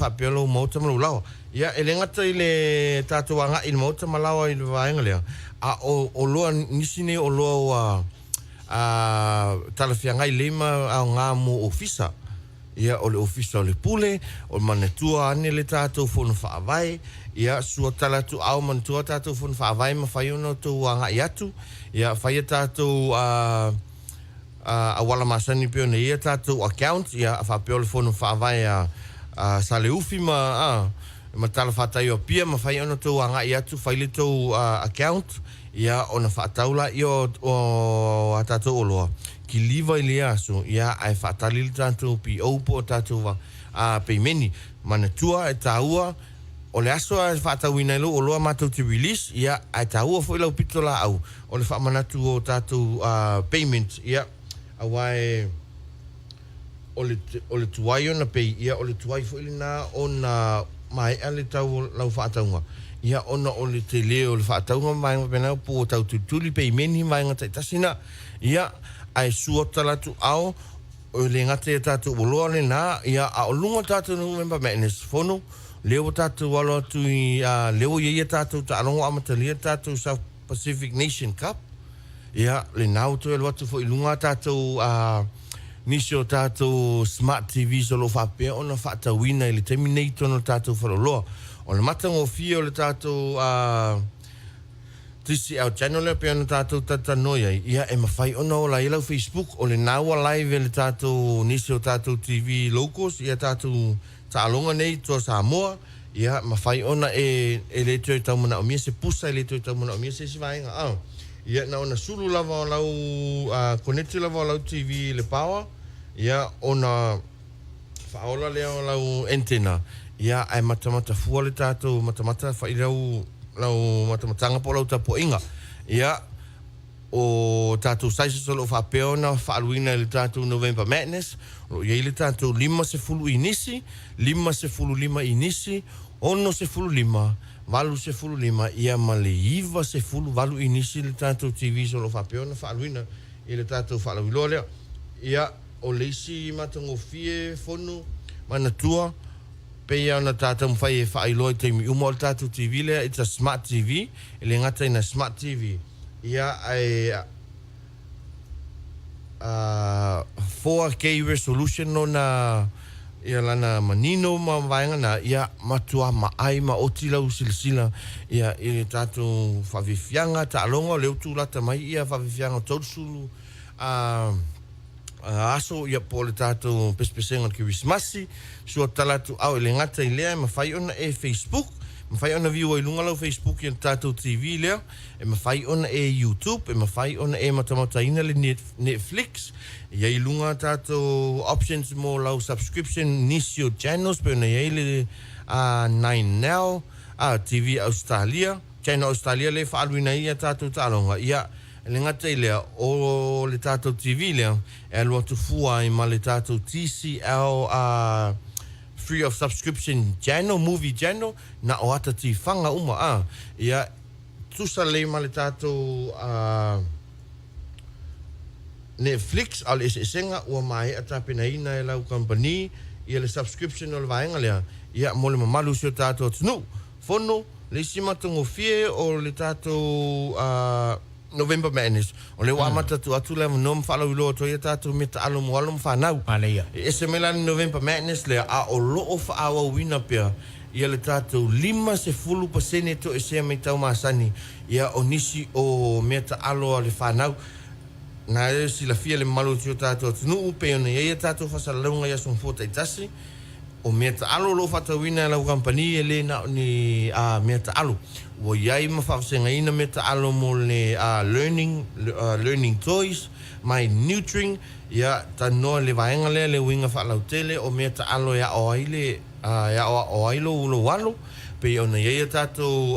faapea lou maota ma lou laoa. Ia, e le gata i le tatou agai i le maota ma laoa i le vaega lea, a o oloa, nisi nei o oloa ua talafeagai lelei ma aoga mo ofisa. Ia, o le ofisa o le pule, o manatua ane le tatou fono faavae, ia, sua tala atu ao manatua tatou fono faavae mafai ona outou agai atu, ia, fai a tatou auala masani pei ona i ai a tatou account, ia, faapea o le fono faavae a Saleufi ma, ma Talafatai o Apia, mafai ona outou agai atu fai le tou account, Ia, ona faatau laia o a tatou oloa, kiliva i lea aso, ia, ae faatali le tatou PO po o tatou peimeni. Manatua, e taua, o le aso e faatauina ai lou oloa matou te release, ia, ae taua foi lau pitolaau o le faamanatu o tatou payment, ia, aua e. O le, o le tuai ona pei, ia o le tuai foi lena ona maea le tau o lau faatauga, ia ona o le tele o le faatauga ma vaega faapena, po ua tau tulituli peimeni ma vaega taitasi na, ia, ae sua talaatu ao, e le gata ia tatou oloa lena, ia a o luga o tatou November Madness Fono, lea ua tatou alo atu i, a, lea ua i ai a tatou taaloga amatalia le tatou South Pacific Nation Cup, Ia, lena ua toe alu atu foi i luga a tatou, a, nisi o tatou smart TVs o lo o faapea ona faatauina i le taimi nei i totonu o le tatou faleoloa. O le matagofie o le tatou, a, TCL channel lea pei ona tatou talatalanoa i ai, ia, e mafai ona ola ai lau Facebook. O lena ua live e le tatou, nisi o tatou TV locals ia tatou taaloga nei i tua o Samoa, ia, mafai ona e, e le toe tau manaomia se pusa, e le toe tau manaomia se isi vaega, a, ia, na ona sulu lava o lau, a, koneti lava o lau TV i le power, ia, ona faaola lea o lau antenna, ia, ae matamata fua le tatou, matamata fai lau, lau matamataga po o lau tapuaiga, ia, O tatou sizes o lo o faapea ona faaluina i le tatou November Madness, o lo o i ai le tatou 50 inisi, 55 inisi, 65, 85 ia ma le 98 inisi le tatou TVs o lo o faapea ona faaluina i le tatou faalauiloa lea. Ia, o le isi matagofie fono manatua, Pei lava ona ta taumafai e faailoa i taimi uma o le tatou TV lea, it's a smart TV, e le gata ina smart TV, ia ae 4K resolution lona ia lana manino ma vaega na, ia matua maai ma oti lau silasila ia i le tatou faafiafiaga taaloga, o lea ua tulata mai ia faafiafiaga 30 a aso ia po o le tatou pesepesega o le Kerisimasi, sua tala atu ao e le gata i lea e mafai ona e Facebook, mafai ona view ai luga lau Facebook i le tatou TV lea, e mafai ona e YouTube, e mafai ona e matamataina le Netflix, e i ai i luga tatou options mo lau subscription nisi o channels pei ona i ai le Nine Now, TV Australia, Channel Australia lea e faaaluina ai a tatou taaloga, ia E le gata i lea, o le tatou TV lea e alu atu fua ai ma le tatou TCL free of subscription channel, movie channel, na o ata tifaga uma a. Ia, tusa lelei ma le tatou Netflix, a o le eseesega ua maea tapenaina e lau kamupani ia le subscription o le vaega lea, ia, mo le mamalu o si o tatou atunuu. Fono, le isi matagofie o le tatou November Madness, o lea ua amata atu atu le avanoa ma faalauiloa atu ai a tatou mea taalo mo alo ma fanau. Manaia. E ese mai la le November Madness lea, a o lo o faaauauina pea ia le tatou 50% toesea mai tau masani ia o nisi o mea taalo a le fanau. Na e silafia le mamalu o si o tatou atunuu pei ona i ai a tatou faasalalauga i aso mafua taitasi, O mea taalo o lo o faatauina e lau kamupani e le na o ni mea taalo. Ua i ai ma faavasegaina mea taalo mo le learning, learning toys, my nutring, ia, talanoa i le vaega lea, le uiga faalautele o mea taalo e aʻo ai le, e aʻoaʻo ai lou, lou alo, pei ona i ai a tatou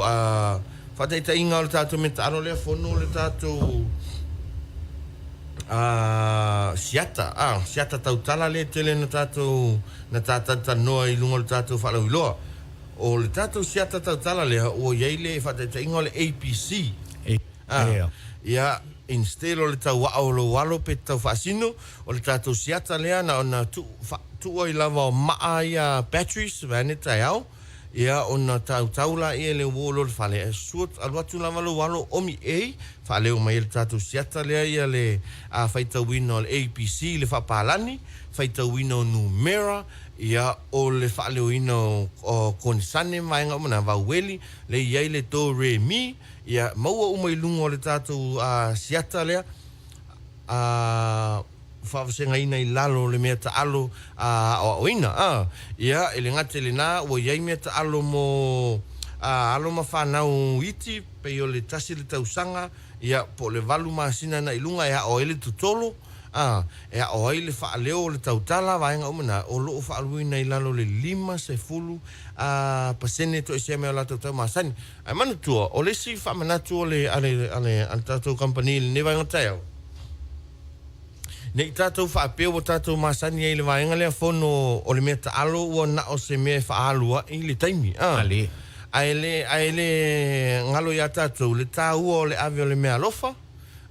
faataitaiga o le tatou mea taalo lea, fono le tatou. A siata, a siata tautala lea e tele na tatou, na ta talatalanoa i luga o le tatou faalauiloa. O le tatou siata tautala lea, ua i ai le faataitaiga o le ABC. A, ia, instead o le tau ao o lou alo pe te tau faasino, o le tatou siata lea na ona tuu, fa, tuu. tuu ai lava o maa ia batteries vaeane taeao, ia ona tautau laia i le wall o le fale, ae susu alu atu lava lou alo omi A, faaleo mai ai le tatou siata lea ia le faitauina o le ABC i le faapalani, faitauina o numera, ia o le faaleoina o konesane ma vaega uma na, vaueli, lea e i ai le do re mi, ia maua uma i luga o le tatou siata lea, a faavasegaina i lalo o le mea taalo a aoaoina. A, ia, e le gata i lena, ua i ai mea taalo mo a alo ma fanau iti, pei o le tasi le tausaga, ia, po o le valu masina agai i luga e ao ai le totolo, a, e ao ai le faaleo o le tautala, vaega uma na, o lo o faaluina i lalo o le 50 a pasene toesea mai o latou tau masani. Ae manatua, o le isi faamanatu o le, a le, a le, a le tatou kamupani i lenei vaega taeao, ne i tatou faapea ua tatou masani ai i le vaega lea fono o le mea taalo ua na o se mea e faaalu ai le taimi, a. Ae le, ae le galo iā tatou le taua o le ave o le meaalofa,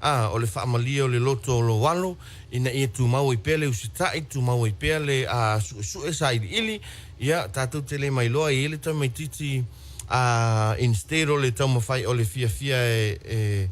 A, o le faamalie o le loto o lou alo, ina ia tumau ai pea le usitai, tumau ai pea le a, suesue sailiili, ia, tatou te le mailoa e i ai le tamaitiiti a, instead o le taumafai o le fiafia e, e,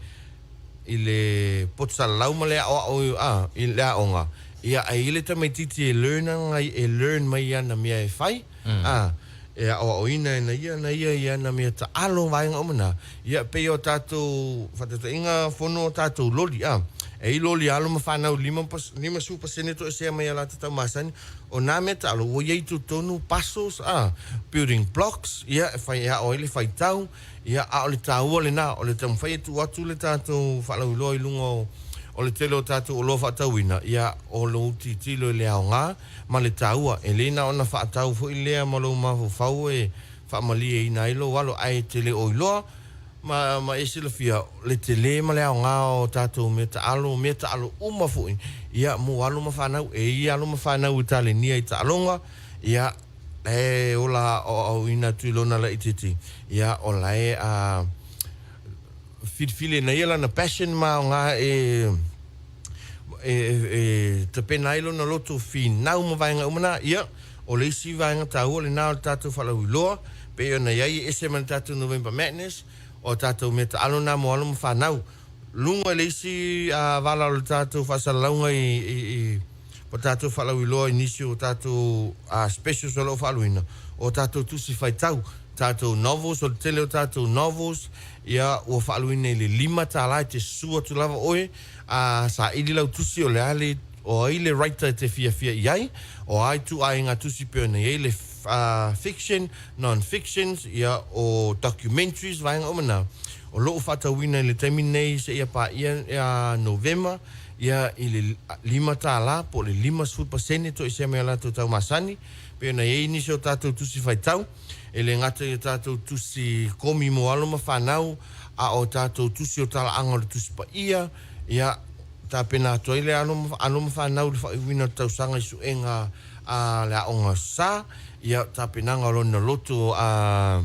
i le poto salalau ma le aoao a, i le aoga, ia, ae i ai le tamaitiiti e learn ana, e learn mai i ana mea e fai, A, e aoaoina e na ia na ia i ana mea taalo vaega uma na, ia pei o tatou faataitaiga fono o tatou loli, a, e i loli alo ma fanau 50% toesea mai a latou tau masani, o na mea taalo ua i ai i totonu puzzles, a, building blocks, ia e fai e ao ai le faitau, ia a o le taua lena o le taumafai e tuu atu le tatou faalauiloa i luga o o le tele o tatou oloa faatauina, ia o lou tilotilo i le aoga ma le taua. E le na ona faatau foi lea ma lou mafaufau e faamalieina ai lou alo, ae e te le o iloa ma, ma e silafia le tele ma le aoga o tatou mea taalo, mea taalo uma foi, ia, mo alo ma fanau. E i alo ma fanau e talenia i taaloga, ia, e ola aoaoina atu i lona laitiiti, ia, o la e a filifili e na ia lana passion ma aoga e e tapena ai lona loto finau ma vaega uma na. Ia, o le isi vaega taua lena o le tatou faalauiloa, pei ona i ai e ese ma le tatou November Madness, o tatou mea taalo na mo alo ma fanau. Luga i le isi vala o le tatou faasalalauga i, i, i o tatou faalauiloa i nisi o tatou specials o lo o faaluina, o tatou tusi faitau, tatou novels, o le tele o tatou novels, ia ua faaluina i le $5, e te susu atu lava oe, a saili lau tusi o le a le, o ai le writer e te fiafia i ai, o a ituaiga tusi pei ona i ai le fiction, non-fictions, ia o documentaries, vaega uma na, o lo o faatauina i le taimi lenei seia paia ia Novema, ia i le $5 po o le 50% toesea mai o latou tau masani, pei ona i ai nisi o tatou tusi faitau, e le gata i a tatou tusi komi mo alo ma fanau, a o tatou tusi o talaaga o le Tusi Paia, ia, tapena atu ai le alo ma, alo ma fanau i le faaiuina o le tausaga i suega a le Aoga Sa, ia, tapenaga o lona loto a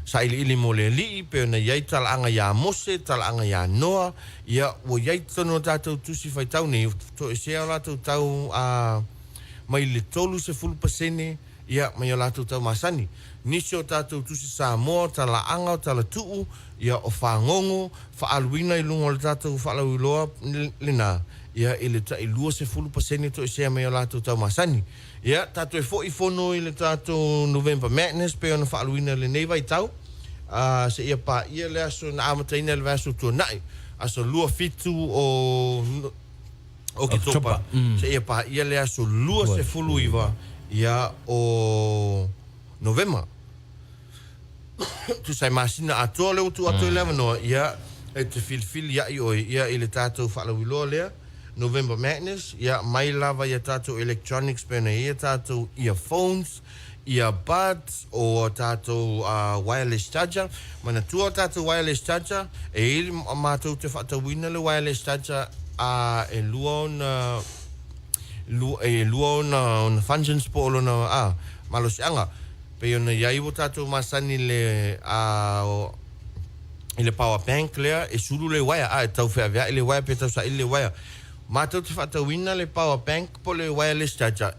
sailiili mo le Alii, pei ona i ai talaaga iā Mose, talaaga iā Noa, ia, ua i ai totonu o tatou tusi faitau nei, toesea o latou tau a mai le 30% ia, mai o latou tau masani. Nisi o tatou tusi Samoa, o talaaga, o talatuu, ia, o fagogo, faaaluina i luga o le tatou faalauiloa lena, ia, i le tai 20% toesea mai o latou tau masani. Ia, tatou e foi fono i le tatou November Madness pei ona faaluina i lenei vaitau, a, seia paia le aso na amataina i le vaiaso tuanai, aso 27 o Oketopa, seia paia le aso 29 ia o Novema. Tusa ai masina atoa lea ua tuu atu ai le avanoa, ia, e te filifili ai oe, ia, i le tatou faalauiloa lea, November Madness, ia, mai lava ia tatou electronics pei ona i ai a tatou earphones, earbuds, o a tatou wireless charger. Manatua o tatou wireless charger, e i ai matou te faatauina le wireless charger a e lua ona e lua ona ona functions po o lona a malosiaga. Pei ona i ai ua tatou masani i le i le power bank lea e sulu le uaea, a e tau feaveai le uaea pe tau saili le uaea. Matou te faatauina le power bank po o le wireless charger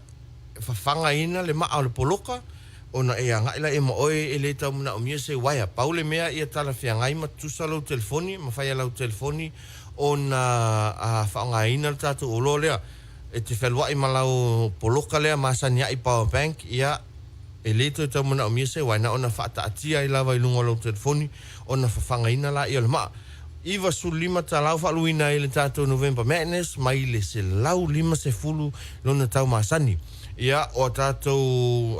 fafagaina le maa o le poloka ona e agai laia ma oe e le tau manaomia se uaea. Pau le mea ia talafeagai ma tutusa lou telefoni, mafai e lau telefoni ona faaaogaina le tatou oloa lea. E te fealuai ma lau poloka lea masani ai power bank, ia e le toe tau manaomia se uaea, na ona faataatia ai lava i luga o lau telefoni ona fafagaina laia o le maa. 95 talau faaluina ai le tatou November Madness mai le 150 lona tau masani. Ia, o a tatou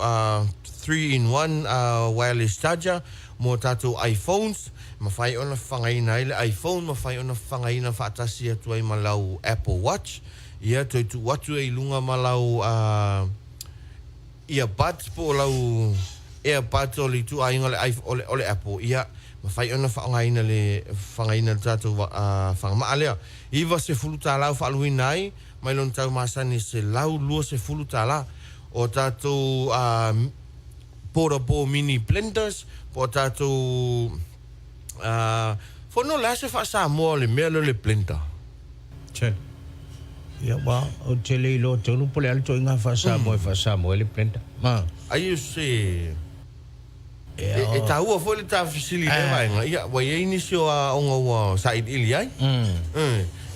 3 in 1 wireless charger mo tatou iPhones, mafai ona fafagaina ai le iPhone, mafai ona fafagaina faatasi atu ai ma lau Apple Watch, ia toe tuu atu ai i luga ma lau earbuds po o lau airbuds o le ituaiga o le o le, o le Apple, ia, mafai ona faaaogaina le fafagaina le tatou fagamaa lea. $90 faaluina ai mai lona tau masani $120. O tatou portable mini blenders po o tatou fono o le a se faa-Samoa o le mea lea o le blender? Tele. Ia, ua, ou te le iloa tonu po o le a le ituaiga faa-Samoa e faa-Samoa ai le blender. Ma. Ai o se E taua foi le ta fesili i lea vaega, ia, ua i ai nisi o aoga ua sailiili ai.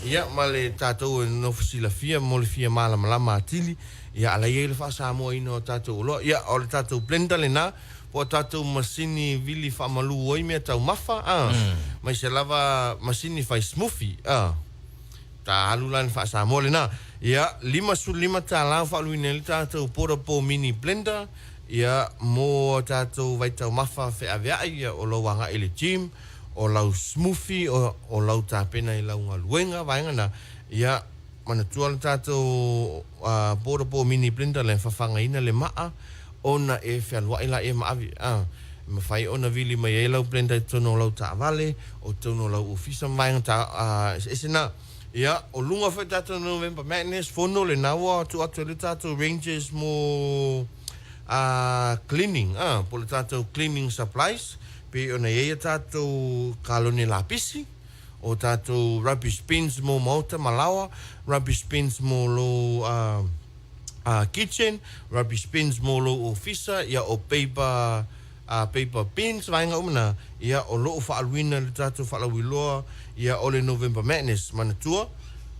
Ia, ma le tatou e nofo silafia mo le fia malamalama atili, ia, a la e i ai le faa-Samoaina o tatou oloa. Ia, o le tatou blender lena, po o tatou masini vili faamalu ai meataumafa, a, aemaise lava masini fai smoothie, a. Ta alu la i le faa-Samoa lena. Ia, $55 o faaluina ai le tatou portable mini blender, ia, mo a tatou vaitaumafa feaveai, ia, o lou agai i le gym, o lau smoothie, o, o lau tapena i lau galuega, vaega na, ia, manatua le tatou portable mini blender lea, fafagaina le maa, ona e fealuai laia ma ave, a, e mafai ona vili mai ai lau blender i totonu o lau taavale, o totonu o lau ofisa ma vaega ta, a, eseese na. Ia, o luga foi tatou November Madness, fono lena ua tuu atu ai le tatou ranges mo a, cleaning, a, po o le tatou cleaning supplies, pei ona i ai a tatou kalone lapisi, o tatou rubbish bins mo maota ma laoa, rubbish bins mo lou a, kitchen, rubbish bins mo lou ofisa, ia o paper paper bins vaega uma na, ia o loo faaluina le tatou faalauiloa ia o le November Madness. Manatua,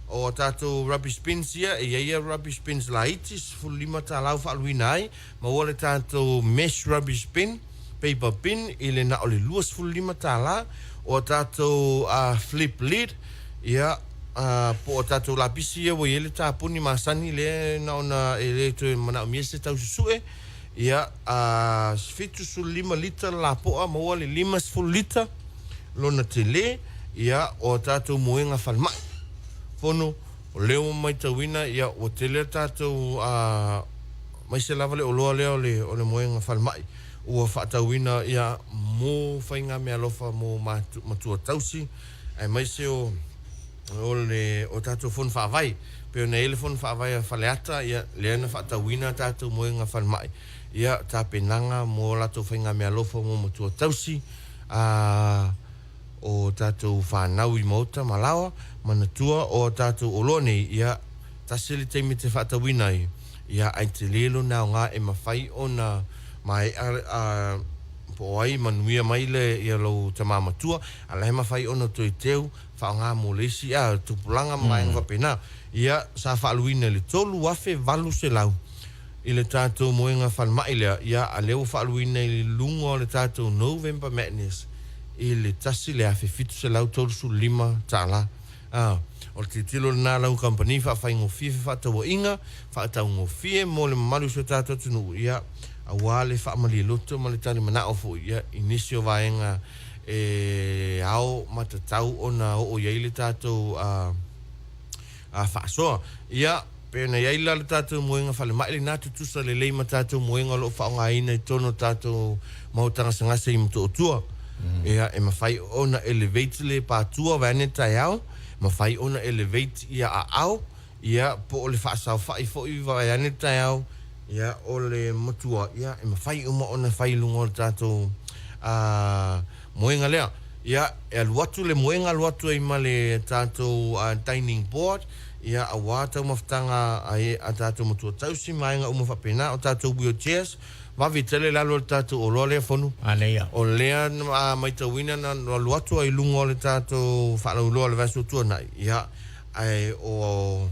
o a tatou rubbish bins ia, e iai ia rubbish bins laiti, $15 faaluina ai, maua le tatou mesh rubbish bin, paper bin i le na o le $25, o a tatou flip lid, ia, po o tatou lapisi ia ua i ai le tapuni masani lea na ona e le toe manaomia se tau susue, ia, 75 lita le lapoa maua le 50 lita lona tele, ia, o a tatou moega falemai. Fono, o lea ua matauina, ia, ua tele a tatou, aemaise lava le oloa lea o le, o le moega falemai ua faatauina, ia, mo faigameaalofa mo matua tausi, aemaise o o le o tatou fono faavae. Pei ona i ai le fono faavae a Faleata, ia, lea na faatauina a tatou moega falemai, ia, tapenaga mo latou faigameaalofa mo matua tausi, a o tatou fanau i maota ma laoa, manatua o a tatou oloa nei, ia, tasi le taimi e te faatauina ai, ia, ae tele lona aoga e mafai ona maea a po o ai manuia mai le ia lou tama matua, a la e mafai ona toe teu faaaoga mo le isi a tupulaga ma vaega faapena. Ia, sa faaluina i le $3,800 i le tatou moega falemai lea, ia, a lea ua faaluina i luga o le tatou November Madness i le $1,735. A, o le tilotilo lena a lau kamupani faafaigofie fefaatauaiga, faataugofie mo le mamalu o si o tatou atunuu, ia, aua le faamalie loto ma le talimanao foi, ia, i nisi o vaega e ao ma tatau ona oo i ai le tatou a, a faasoa. Ia, pei ona i ai la le tatou moega falemai lena, tutusa lelei ma tatou moega o lo o faaaogaina i totonu o tatou maota gasegase i Motootua. Ia, e mafai ona elevate le patua vaeane taeao, mafai ona elevate ia aao, ia, po o le faasaofai foi vaeane taeao, ia, o le matua, ia, e mafai uma ona fai i luga o le tatou moega lea. Ia, e alu atu le moega alu atu ai ma le tatou dining board, ia, aua taumafataga a e a tatou matua tausi ma aiga uma faapena, o tatou wheelchairs, vave tele le alu a le tatou oloa lea Fono. Manaia. O lea a maitauina na alu atu ai i luga o le tatou faalauiloa o le vaiaso tuanai, ia, ae o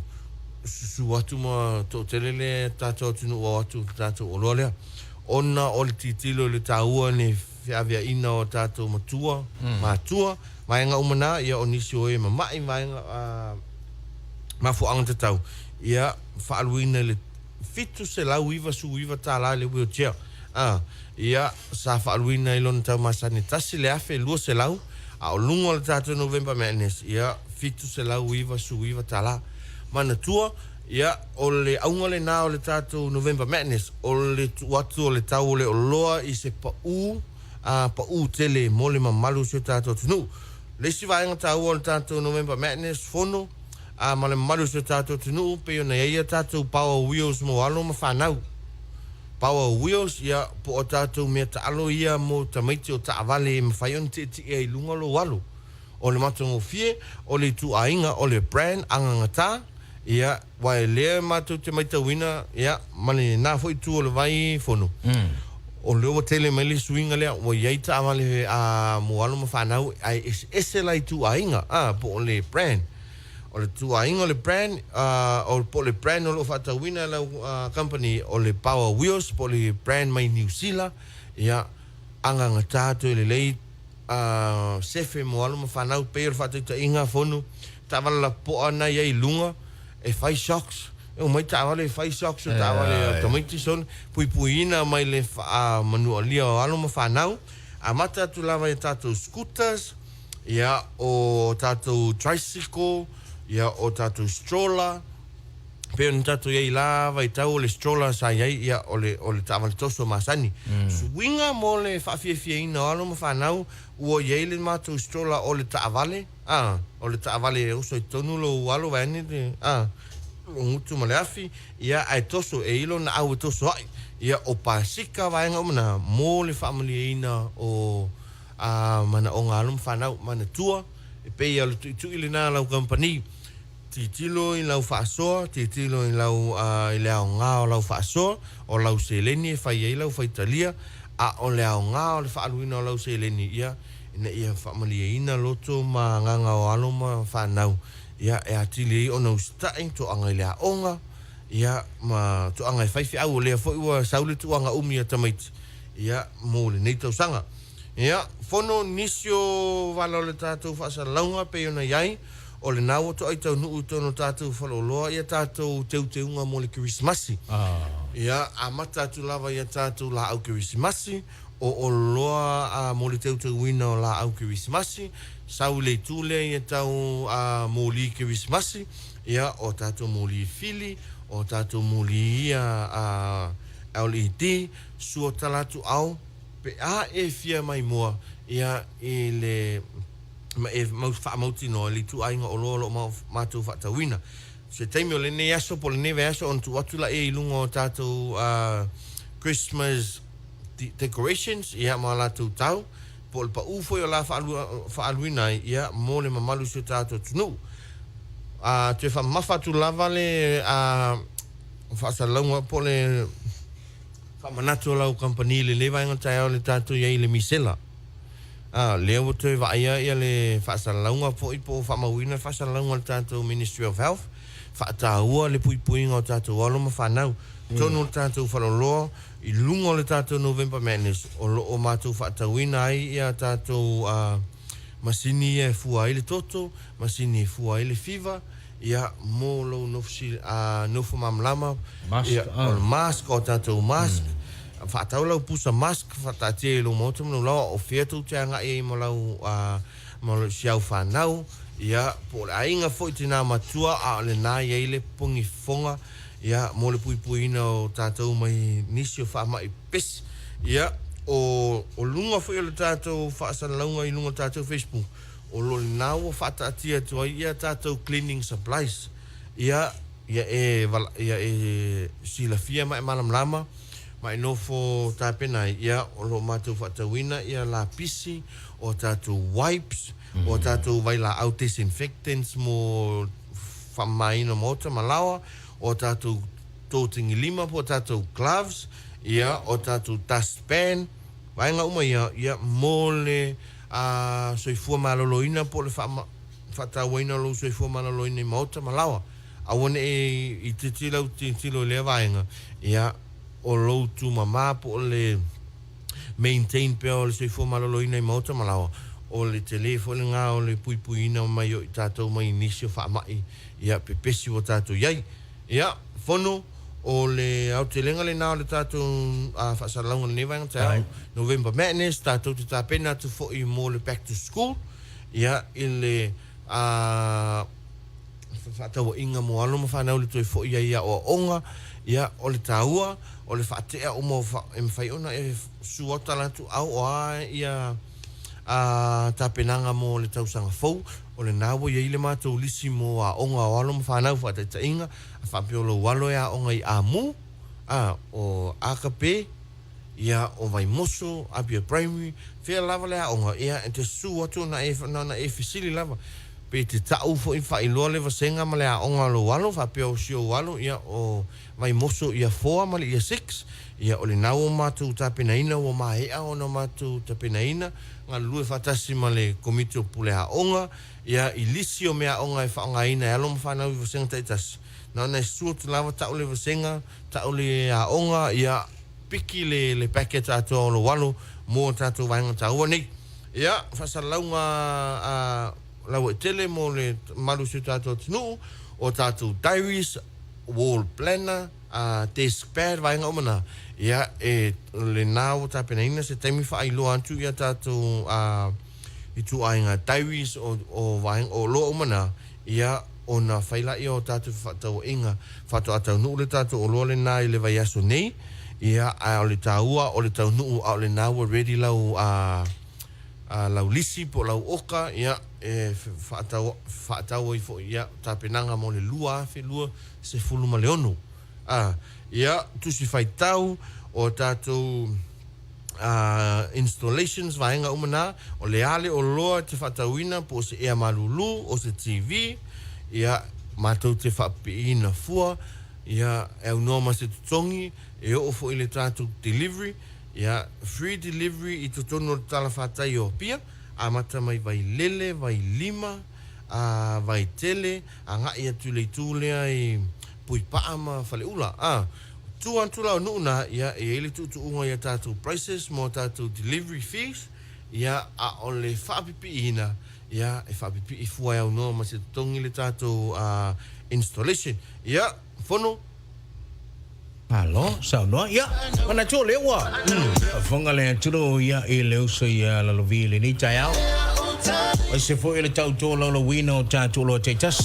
susu atu ma toatele le tatou atunuu o atu i le tatou oloa lea. Ona o le tilotilo i le taua o le feaveaiina o tatou matua, matua, vaega uma na, ia o nisi o e mamai vaega mafuaaga tatau, ia faaaluina i le $799 i le wheelchair. A, ia sa faaaluina i lona tau masani e $1,200, a o luga o le tatou November Madness, ia $799. Manatua, Ia, o le auga lena o le tatou November Madness, o le tuu atu o le tau o le oloa i se pau, a, pau tele mo le mamalu o si o tatou atunuu. O le isi vaega taua o le tatou November Madness fono, a, ma le mamalu o si o tatou atunuu, pei ona i ai a tatou Power Wheels mo alo ma fanau. Power Wheels, ia, po o tatou mea taalo ia mo tamaiti o taavale e mafai ona tietie ai i luga lou alo. O le matagofie, o le ituaiga, o le brand agagata, ia, aua e lea matou te maitauina, ia, ma lena foi itu o le vai fono, o lea ua tele mai le suiga lea, ua i ai taavale a mo alo ma fanau, ae eseese la ituaiga, a, po o le brand. O le ituaiga o le brand, a, o, po o le brand o lo o faatauina e lau company, o le Power Wheels, po o le brand mai Niu Sila, ia, agagata toe lelei, a sefe mo alo ma fanau pei o le faataitaiga fono taavale lapopoa na iai i luga e fai shocks e omai taavale e fai shocks o taavale a tamaiti sone puipuiina mai le manualia o alo ma fanau amata atu lava i tatou scooters ia o tatou tricycle ia o tatou stroller pei ona tatou i ai i la vaitau o le stroller sa i ai, ia, o le, o le taavale toso masani. Suiga mo le faafiafiaina o alo ma fanau, ua i ai le matou stroller o le taavale, a, o le taavale e oso i totonu lou alo vaeane le, a, lou gutu ma le afi, ia, ae toso, e i ai lona au e toso ai. Ia, o pasika vaega uma na, mo le faamalieina o, a, manaoga alo ma fanau. Manatua, e pei o le tuitui lena a lau kamupani. Tilotilo i lau faasoa, tilotilo i lau, i le aoga o lau faasoa, o lau seleni e fai ai lau faitalia, a o le aoga o le faaaluina o lau seleni, ia, ina ia faamalieina loto ma agaga o alo ma fanau, ia, e atili ai ona usitai, toaga i le aoga, ia, ma toaga e fai feau, o lea foi ua sau le tuuaga umi a tamaiti, ia, mo lenei tausaga. Ia, fono nisi o vala o le tatou faasalalauga pei ona i ai, O lena ua toai taunuu i totonu o tatou faleoloa ia tatou teuteuga mo le Kerisimasi. Ia, amata atu lava ia tatou laau Kerisimasi, o oloa mo le teuteuina o laau Kerisimasi, sau i le itu lea ia tau moli Kerisimasi, ia, o tatou moli fili, o tatou moli ia LED, sua tala atu ao, pe a e fia maimoa, ia, i le. ma e mau faamautinoa i le ituaiga oloa o lo o matou faatauina. Se taimi o lenei aso po o lenei vaiaso ona tuu atu laia i luga o tatou Christmas decorations ia ma latou tau, po o le pau foi o la faaaluina ai ia mo le mamalu o si o tatou atunuu. Toe faamamafa atu lava le faasalalauga po o le faamanatu o lau kamupani i lenei vaega taeao le tatou i ai i le misela. A, lea ua toe vaaia ia le faasalalauga foi po o faamauina le faasalalauga a le tatou Ministry of Health, faataua le puipuiga o tatou alo ma fanau. Totonu o le tatou faleoloa, i luga o le tatou November Madness, o lo o matou faatauina ai ia tatou masini ia e fua ai le toto, masini e fua ai le fiva, Ia, mo lou nofo malamalama, ia, o le mask, o tatou mask, faatau lau pusa mask, faataatia i lou maota ma lou laoa, o fea tou te agai ai ma lau, ma si au fanau, ia, po o le aiga foi tina matua, a o lena e i ai le pogi fofoga, ia, mo le puipuiina o tatou mai nisi o faamai pepesi. Ia, o, o luga foi o le tatou faasalalauga i luga o le tatou Facebook, O lo lena ua faataatia atu ai ia tatou cleaning supplies, ia, ia e, ia e silafia ma e malamalama ma e nofo tapena ai, ia, o lo o matou faatauina ia lapisi, o tatou wipes, o tatou vailaau disinfectants mo faamamaina o maota ma laoa, o a tatou tōtingilima po o tatou gloves, ia, o tatou dust pan, vaega uma ia, ia, mo le soifua maloloina po o le faatauaina o lou soifua maloloina i maota ma laoa. Aua ne i itiiti lau tilotilo i lea vaega, ia, o lou tumama po o le maintain pea o le soifua maloloina i maota ma laoa, o le tele foi lena o le puipuiina mai o i tatou mai nisi o faamai, ia, pepesi ua tatou i ai. Ia, Fono, o le aotelega lena o le tatou faasalalauga i lenei vaega taeao, November Madness, tatou te tapena atu foi mo le back to school, ia, i le fefaatauaiga mo alo ma fanau i le toe foi ai i aoaoga, ia, o le taua, o le faatea uma o e mafai ona e sua tala atu au o a ia tapenaga mo le tausaga fou, o lena ua i ai le matou lisi mo aoga o alo ma fanau faataitaiga, a faapea o lou alo e aoga i Amu, a, o Akape, ia, o Vaimoso, Apia Primary, fea lava le aoga, ia, e te susu atu ona e, na ona e fesili lava, pe te ta'u foi faailoa le vasega ma le aoga o lou alo, faapea o si ou alo, ia, o Vaimoso Year Four ma le Year Six, ia, o lena ua matou tapenaina, ua maea ona matou tapenaina, galulue faatasi ma le Komiti o Pule Aoga, ia, i lisi o meaaoga e faaaogaina e alo ma fanau i vasega taitasi. Na ona e susu atu lava ta'u le vasega, ta'u le aoga, ia, piki le le packet atoa o lou alo mo tatou vaega taua nei. Ia, faasalalauga a lauaitele mo le mamalu o si o tatou atunuu, o tatou diaries, wall planner, a desk pad, vaega uma na, ia, e lena ua tapenaina se taimi faailoa atu ia tatou a ituaiga diaries o o vaega o oloa uma na, ia, ona fai laia o tatou fefaatauaiga faatoa taunuu le tatou oloa lena i le vaiaso nei, ia, ae o le taua o le taunuu a o lena ua ready lau a lau lisi po o lau oka, ia, e faatau faatau ai foi ia tapenaga mo le 2026. A, ia, tusi faitau o tatou a installations vaega uma na, o le a le oloa e te faatauina po o se ea malulu, o se TV, ia, matou te faapipiina fua, ia, e aunoa ma se totogi, e oo foi i le tatou delivery, ia, free delivery i totonu o le talafatai o Apia, amata mai Vailele, Vailima, a Vaitele, agai atu i le itu lea i Puipaa ma Faleula. A, tua atu la o nuu na, ia, e i ai le tuutuuga i a tatou prices mo a tatou delivery fees, ia, a o le faapipiina, ia, e faapipii fua e aunoa ma se totogi le tatou installation. Ia, Fono. Malo saunoa. Ia, manatu o lea ua faafofoga le atunuu ia i le uso ia Lalovi i lenei taeao. Aemaise foi o le tau tolaulauina o tatou oloa taitasi.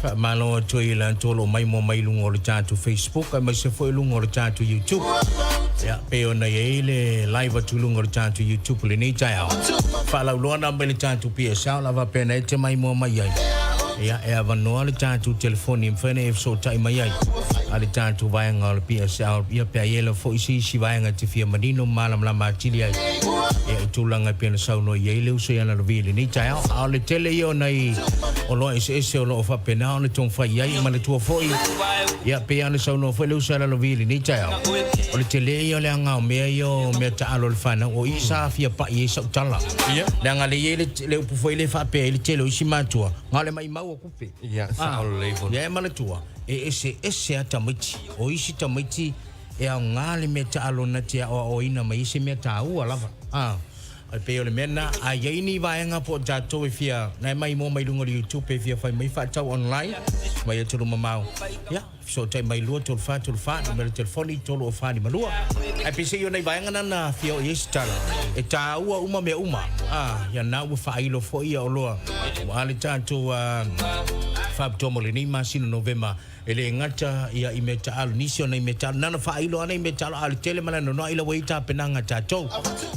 Faamalo atu ai i latou o lo o maimoa mai i luga o le tatou Facebook aemaise foi i luga o le tatou YouTube. Ia, pei ona i ai le live atu i luga o le tatou YouTube i lenei taeao. Faalauiloa na mai le tatou PSL a faapea na e te maimoa mai ai. Ia, e avanoa le tatou telefoni e mafai ona e fesootai mai ai a le tatou vaega o le PSL. Ia, pe a i ai lava foi se isi vaega e te fia manino ma malamalama atili ai ia i tulaga e pei ona saunoa i ai le uso ia Lalovi i lenei taeao. A o le tele ia o nai oloa eseese o lo o faapena ona taumafai i ai. E manatua foi, ia, pei lava ona saunoa foi le uso ia Lalovi i lenei taeao, o le tele ia o le aga o mea ia o mea taalo a le fanau, o i sa fia pai ai sau tala. Leaga lea e i ai le upu foi lea e faapea ai le tele o isi matua, na o le maimau o tupe. Ia, sao lelei foi. Ia e manatua, e eseese lava tamaiti. O isi tamaiti e aoga le mea taalo na te aoaoina mai ai se mea taua lava. A, e pei o le mea lena, a i ai ni vaega po o tatou e fia, na e maimoa mai luga o le YouTube e fia fai mai faatau online mai atunuu mamao, ia, Fesootai mai 2 3 4 3 4, numera telefoni 3 o 4 5 2. Ae peiseai o nai vaega na na fia oo i ai se tala, e taua uma mea uma. A, ia na ua faailo foi ia oloa ua le tatou faapitoa mo lenei masina o Novema, e le gata ia i mea taaalo, nisi o nai mea taaalo, na ona faailo lava nai mea taaalo, a o le tele ma le anoanoai ila ua i ai tapenaga a tatou.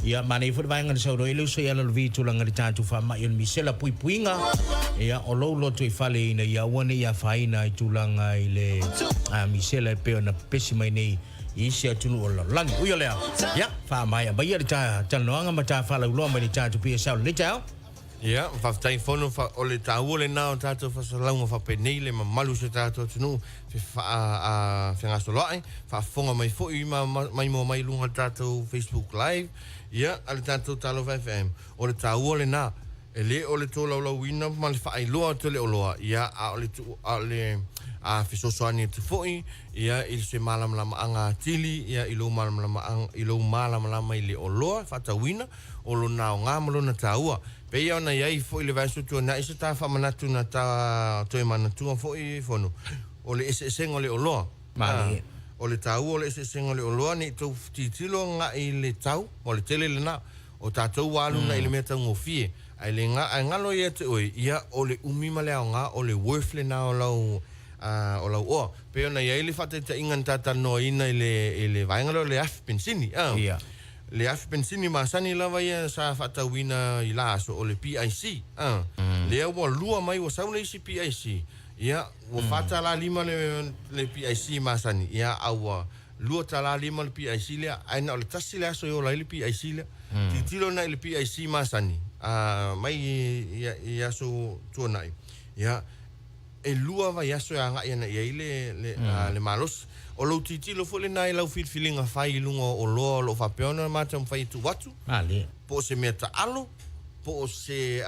Ia, manaia foi le vaega na saunoa ai le uso ia Lalovi i tulaga i le tatou faamai o le misela puipuiga, ia, o lou lotoifale ina ia aua ne i afaina i tulaga i le misela e pei ona pepesi mai nei i isi atunuu o le lalolagi. Ui o lea, ia, faamaea maia le ta talanoaga ma ta faalauiloa mai le tatou PSL i lenei taeao. Ia, faafetai Fono, o le taua lena o tatou faasalalauga faapenei le mamalu o si o tatou atunuu fegasoloai, faafofoga mai foi ma maimoa mai i luga o le tatou Facebook Live, ia, a le tatou Talofa FM. O le taua lena, e le o le tolaulauina ma le faailoa atu e le oloa, ia, a o le tuu, a o le fesoasoani atu foi, ia, i se malamalamaaga atili, ia, i lou malamalamaaga, i lou malamalama i le oloa faatauina, o lona aoga ma lona taua. Pei ona i ai foi le vaiaso tuanai se ta faamanatu na ta toe manatua foi Fono, o le eseesega o le oloa. Malie. O le taua o le eseesega o le oloa ne i tou tilotilo agai i le tau, o le tele lena, o tatou ua alu agai i le mea taugofie, ae le ae galo ia te oe, ia o le umi ma le aoga, o le worth lena o lau o lau oa. Pei ona i ai le faataitaiga na ta talanoaina i le i le vaega lea o le afi penisini, a. Ia. Le afi penisini masani lava ia sa faatauina i la aso o le PIC a lea ua lua mai ua sau le isi PIC ia ua $4.50 le le PIC masani ia a ua $2.50 le PIC lea ae na o le tasi le aso e ola ai le PIC lea. Tilotilo na i le PIC masani a mai i aso tuanai ia e lua vaiaso e agai ana i ai le, le, le malosi. O lou tilotilo foi lena i lau filifiliga fai i luga o oloa o lo o faapea ona ma taumafai e tuu atu, po o se mea taalo, po o se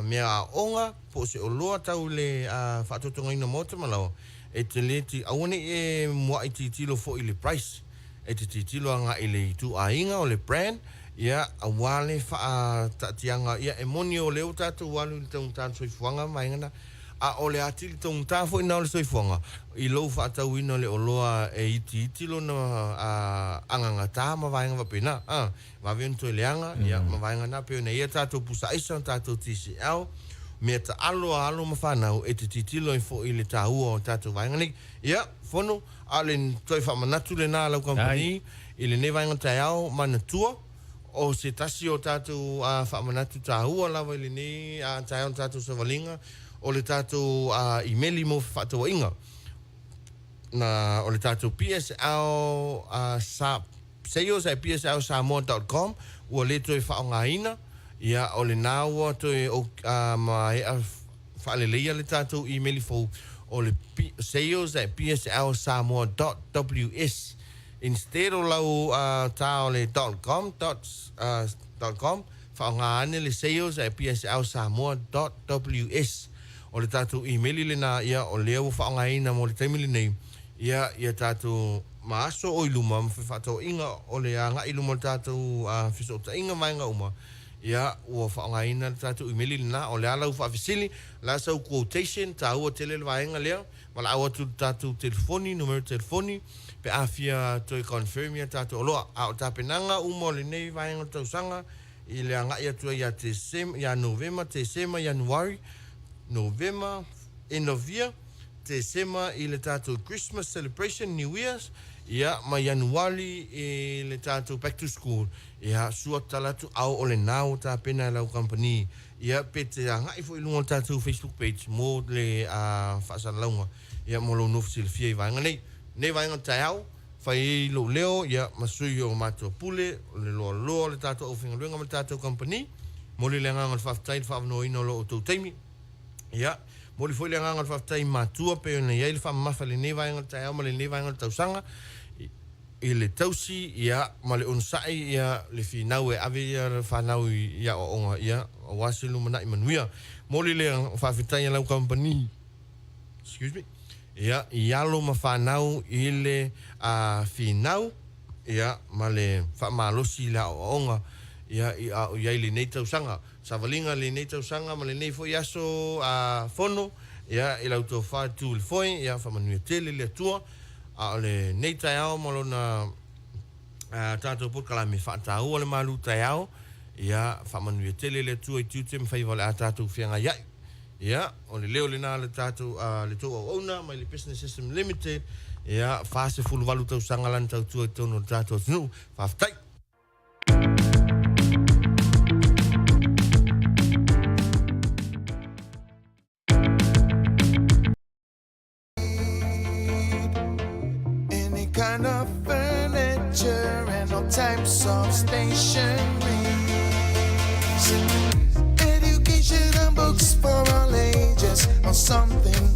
mea aoga, po o se oloa tau i le faatotogaina o maota ma laoa, e te le ti, aua ne i e muai tilotilo foi i le price, e te tilotilo agai i le ituaiga o le brand, ia, aua le faataatiaga, ia e moni o lea ua tatou alu i le taugata o le soifuaga ma vaega na, A o le atili taugata foi na o le soifuaga, i lou faatauina o le oloa e itiiti lona agagata ma vaega faapena, a, vave ona toe leaga, ia, ma vaega na, pei ona i ai a tatou pusa aisa, tatou TCL, mea taalo a alo ma fanau e te tilotilo ai foi i le taua o tatou vaega nei. Ia, Fono, a o le toe faamanatu lena a lau kamupani i lenei vaega taeao, manatua, O se tasi o tatou faamanatu taua lava i lenei taeao o le tatou savaliga, o le tatou imeli mo fefaatauaiga. Na, o le tatou PSL sa, sales at pslsamoa.com ua le toe faaaogaina, ia o lena ua toe maea faaleleia le tatou imeli fou, o le sales at pslsamoa.ws. Instead o lau tā o le dot com dot dot com, faaaoga ane le sales at pslsamoa dot ws. O le tatou imeli lena ia o lea ua faaaogaina mo le taimi lenei ia ia tatou ma aso o i luma ma fefaatauaiga o le agai i luma o le tatou fesootaiga vaega uma ia ua faaaogaina le tatou imeli lena. O le a lau faafesili, o le a sau quotation, taua tele le vaega lea. Valaau atu i le tatou telefoni, numera telefoni, pe a fia toe confirm ia tatou oloa. A o tapenaga uma o lenei vaega o le tausaga i le agai atu ai ia Tesema, ia Novema, Tesema, Ianuari, Novema, end of year, Tesema i le tatou Christmas celebration, New Year's, ia ma Ianuari i le tatou back to school. Ia, sua tatala atu, a o lena ua tapena e lau kamupani. Ia, pe te agai foi i luga o le tatou Facebook page mo le faasalalauga, ia, mo lou nofo silafia i vaega nei. Nei vaega o le taeao, fai ai lou leo, ia, ma sui o matou pule, o le loaloa o le tatou aufaigaluega ma le tatou kamupani. Momoli le agaga o le faafetai i le faaavanoaina o lo outou taimi. Ia, momoli foi le agaga o le faafetai i matua pei ona i ai le faamamafa i lenei vaega o le taeao ma lenei vaega o le tausaga. I le tausi, ia, ma le onosai, ia, le finau e ave ia fanau i aoaoga, ia, aua se lumanai manuia. Momoli le faafetai a lau kamupani, excuse me, ia, i alo ma fanau i le finau, ia, ma le faamalosi i le aoaoga, ia, i a o i ai lenei tausaga. Savaliga lenei tausaga ma lenei foi aso fono, ia, i lau tofa e tu i le foe, ia, faamanuia tele le Atua. A o lenei taeao ma lona tatou polokalame faataua le malu taeao, ia faamanuia tele le Atua i tiute ma faiva o le a tatou feagai ai. Ia, o le leo lena a le tatou, le tou auauna mai le Business System Limited, ia, 48 tausaga lana tautua i totonu o le tatou atunuu. Faafetai. Any kind of furniture and all types of stationery. Education. Or something.